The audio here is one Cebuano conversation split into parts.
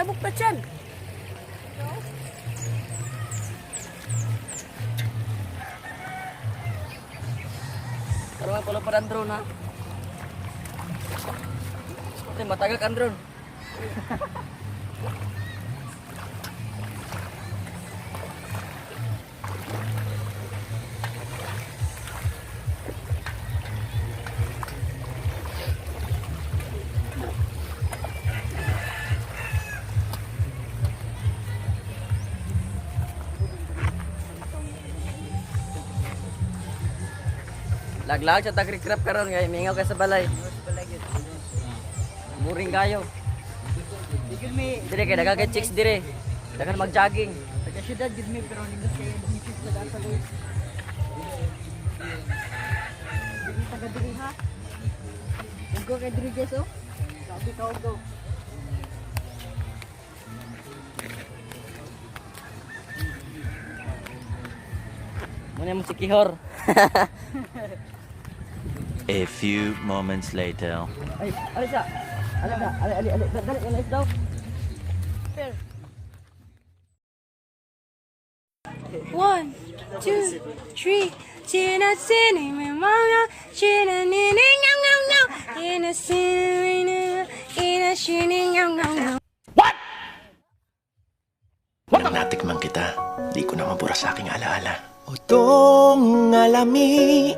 Tabok na tiyan. Karon nga pala ang drone ha. Ate, matagak ang drone. Laglag sa tagrikrap karon kay mingaw kay sa balay. Boring kayo. Gid mi Dire kay daghang kay chicks dire. Daghan mag-jogging. taga syudad gid mi pero nindot kay misis sa data guys. Dili taga diri ha. Ugo kay diri guys oh. Sabi ka ugo. Muna mo si Kihor. A few moments later. Ay, ali siya. Ali siya. Ali, ali, ali. Dali, dali, daw. One, two, three. China sini me mama, china ni ni ngam ngam ngam. Ina sini ni ina shini ngam ngam ngam. Nang natikman kita, di ko na mabura sa aking alaala. Utong alami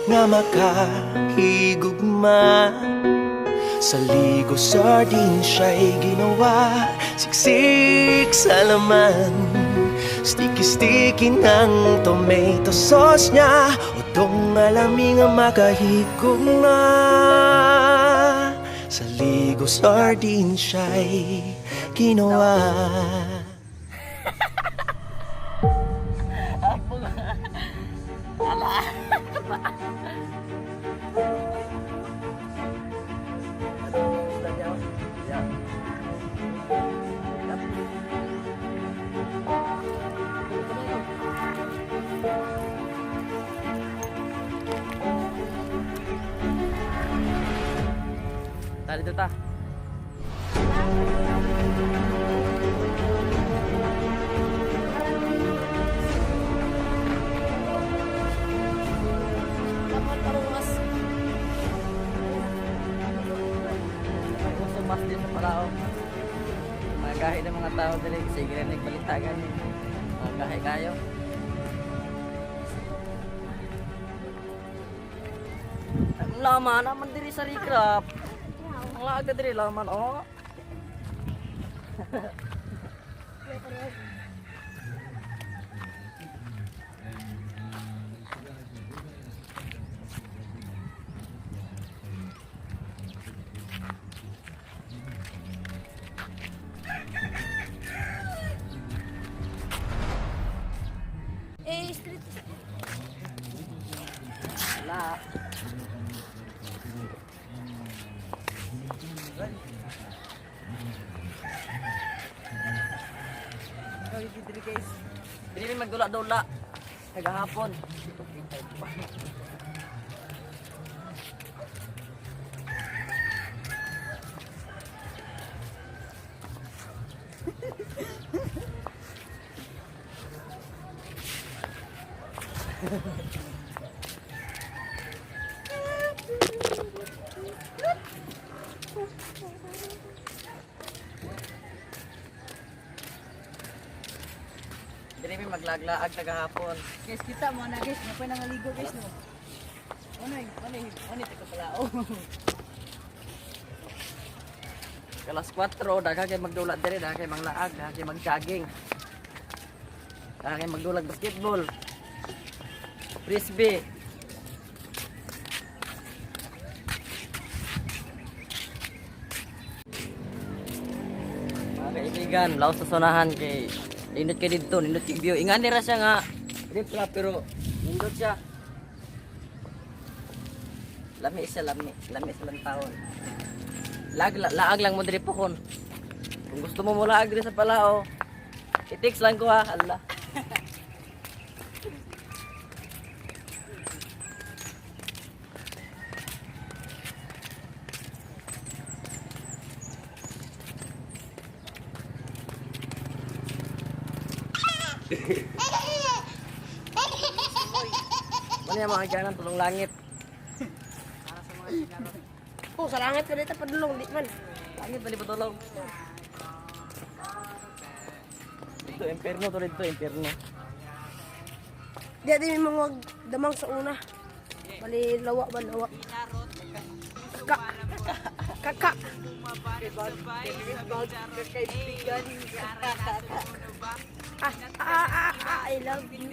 nga makahigugma. Sa ligo sardine siya'y ginawa. Siksik sa laman. Sticky-sticky ng tomato sauce niya. Utong alami nga makahigugma. Sa ligo sardine siya'y ginawa. Tali dito ta. May uso mas din sa Palao. Mga gahi ng mga tao dili sige rin nagbalitagan. Mga gahi kayo. Ang laman naman diri sa rikrap. Ang laag na diri laman oh. Eh, street. Wala. Ikaw gid diri guys. Dili mi magdula-dula. Kagahapon. Dili mi maglaglaag kagahapon. Guys kita mo na guys, napay nangaligo guys no. Ano ano ano taga Palao. Kalas 4, daghan kay magdula diri, daghan kay manglaag, daghan kay magjogging. Daghan kay magdulag basketball. Frisbee. Mga kaibigan, laos sa sonahan kay nindot kay didto, nindot kay view. Ingan nira siya nga ripla pero nindot siya. Lami siya, lami, lami sa taon. Lag, laag lang mo diri pohon. Kung gusto mo mulaag diri sa Palao, i-text lang ko ha. Allah. Ano yung mga kanan tulong langit? Oh, sa langit ka dito padulong di man. Langit bali patulong. Ito imperno to dito imperno. Di di may mga damang sa una. Bali lawa ba lawa. Kaka. Kaka. Ah, ah, ah, ah, I love you.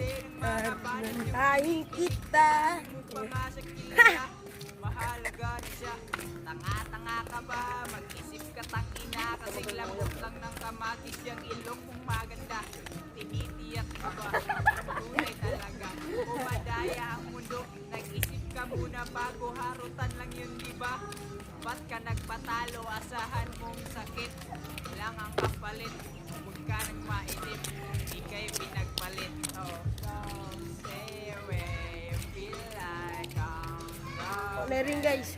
Ay, kita. Ha! Mahalaga na siya. Tanga-tanga ka ba? Mag-isip ka tangina. Kasing lambot lang ng kamatis yung ilong mong maganda. Tinitiyak ka ba? Tunay talaga. Umadaya ang mundo. Nag-isip ka muna bago harutan lang yun, di ba? Ba't ka nagpatalo? Asahan mong sakit lang ang kapalit. Huwag ka nang mainip. Ika'y pinagpalit. Oh. Stay away. Feel like I'm gone. Meron, guys.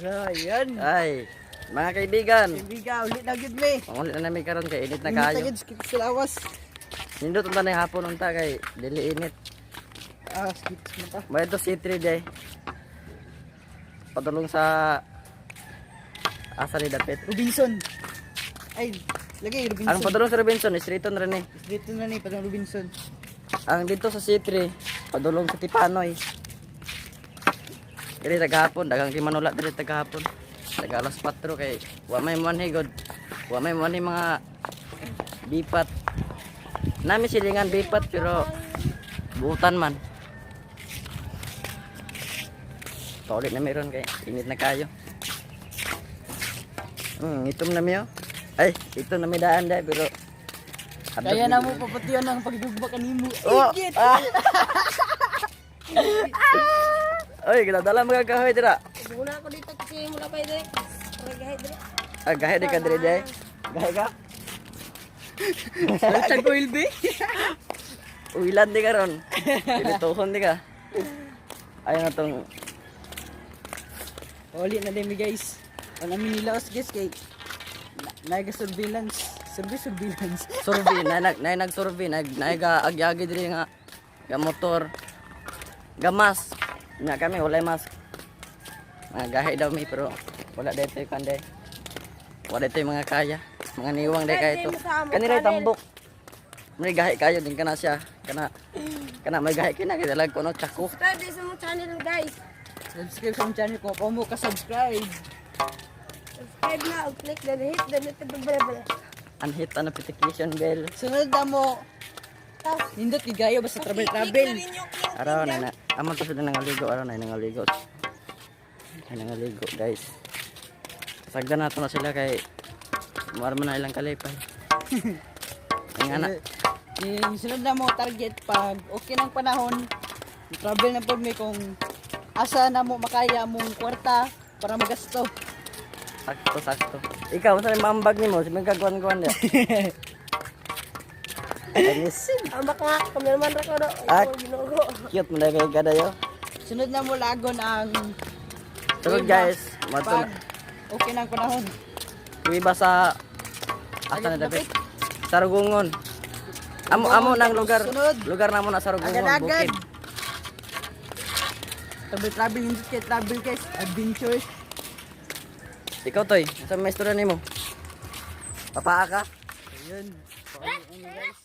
So, ayan. Ay, mga kaibigan. Kaibigan, ulit na gyud me. Pangulit na namin karon kay init na Init na kayo. gyud skip sa lawas. Nindot unta na hapon unta kay dili init. Ah, skip man ta. May ito C3 day. Padulong sa asa ni dapit. Robinson. Ay, lagay Robinson. Ang padulong sa Robinson is rito na rin eh. Dito na ni padung Robinson. Ang dito sa C3, padulong sa Tipanoy. Diri tagahapon, daghang kay manula diri tagahapon. Taga alas 4 kay wa may manhi god. Wa may manhi mga bipat. Nami silingan bipat pero buutan man. Paulit na meron kay init na kayo. Itom na miyo. Ay, itom na mi daan dai pero Kaya na mo papatiyan ang pagdugba kanimo. Oh, ah. Oy, dala mga kahoy dira. Muna ako dito kasi mula pa ito. Gahe dire. Ah, gahe di ka dire jay. Gahe ka? Balitan ko ilbi. Uwilan di ka ron. Pinituhon di ka. Ayun na tong Uli na din mi guys. Wala mi nilaos guys kay naga surveillance. Survey surveillance. survey na nag na nag survey nag naiga agyagi diri nga ga motor. Ga mask. Nya kami walay mask. Mga gahe daw mi pero wala dito kan day. Wala dito mga kaya. Mga niwang day kaya ito. Kanila tambok. May gahe kayo din kana siya. Kana kana may gahe kina kay dalag kuno tsako. Subscribe din sa mong channel, guys. Subscribe sa akong channel ko. Kung mo ka subscribe. Subscribe na o click the hit the notification bell. Ang hit ang notification bell. Sunod na mo. Tapos, Nindot gigayo basta travel i-click travel. na rin yung king Araw na na. Amo to sila nangaligo, araw na nangaligo. Ay nangaligo, guys. Sagdan nato na sila kay muar man na ilang kalipay. Ang ana, Yung sunod na mo target pag okay ng panahon, travel na pod mi kung asa na mo makaya mong kwarta para magasto. Sakto sakto. Ikaw sa mambag nimo, si magkagwan-gwan dia. Anis, Ambak nga, cameraman ra ko do. Ah. Ay, Ginoo ko. Cute mo na kay kadayo. Sunod na mo lagon ang Sunod guys, pag mato okay ng panahon. kuiba sa Asa na dapit? Sarugungon. Amo amo nang lugar. Sunod. Lugar namo na Sarugungon, Agad-agad. bukid. Travel travel hindi kay travel guys, adventures. Ikaw toy, sa may istorya nimo? Papaa ka? Ayun. Ano guys?